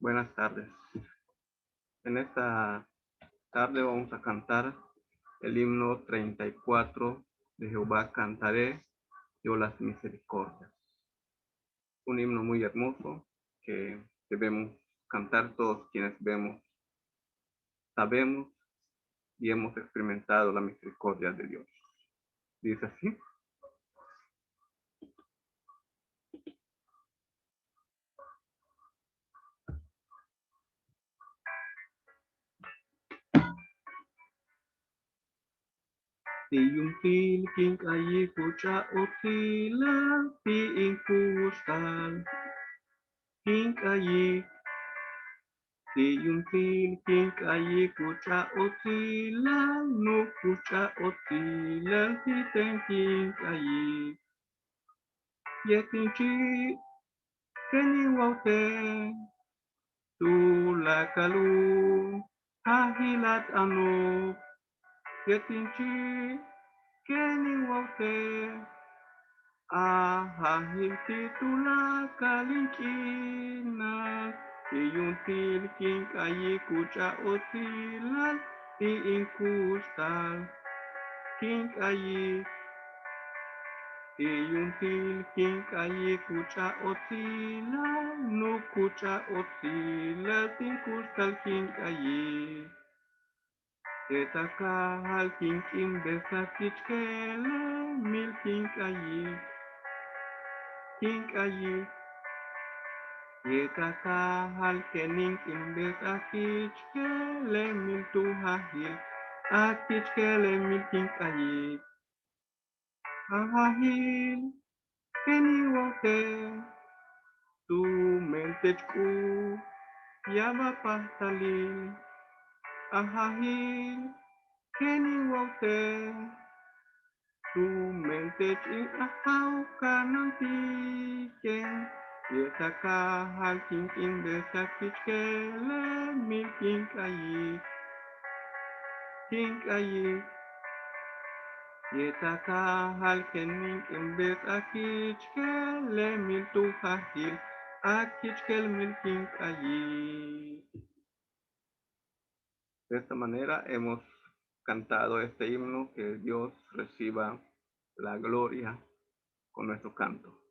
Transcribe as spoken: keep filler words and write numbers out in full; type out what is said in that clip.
Buenas tardes. En esta tarde vamos a cantar el himno treinta y cuatro de Jehová cantaré yo las misericordias. Un himno muy hermoso que debemos cantar todos quienes vemos, sabemos y hemos experimentado la misericordia de Dios. Dice así. Ti' yuumtil kin k'ayik u ch'a'otsilal ti' in kuxtal kin k'ayik. Ti' yuumtil kin k'ayik u ch'a'otsilal, nu'uk u ch'a'otsilal ti' ten kin k'ayik. Yéetel in chi' kéen in wawtej tuláakal u jaajil a t'aano'ob. Yéetel in chi' kéen in wawtej a jaajil ti' tuláakal in k'iinal. Ti' yuumtil kin k'ayik u ch'a'otsilal ti' in kuxtal kin k'ayik. Ti' yuumtil kin k'ayik u ch'a'otsilal, nu'uk u ch'a'otsilal tin kuxtal kin k'ayik. Yéetel a kaajal kin k'iimbesaj kichkelem mil kin k'ayik. Kin k'ayik. Yéetel a kaajal kéen in k'iimbesaj kichkelem mil tu jaajil, a kichkelem mil kin k'ayik. A jaajil kéen in wawtej tumen teech k'u'uya'ab a páajtalil. A jaajil kéen in wawtej tumen teech in aja'ob kanáantiken. Yéetel a kaajal kin k'iimbesaj kichkelem mil kin k'ayik. Kin k'ayik. Yéetel a kaajal kéen in k'iimbesaj kichkelem mil tu jaajil, a kichkelem mil kin k'ayik. De esta manera hemos cantado este himno, que Dios reciba la gloria con nuestro canto.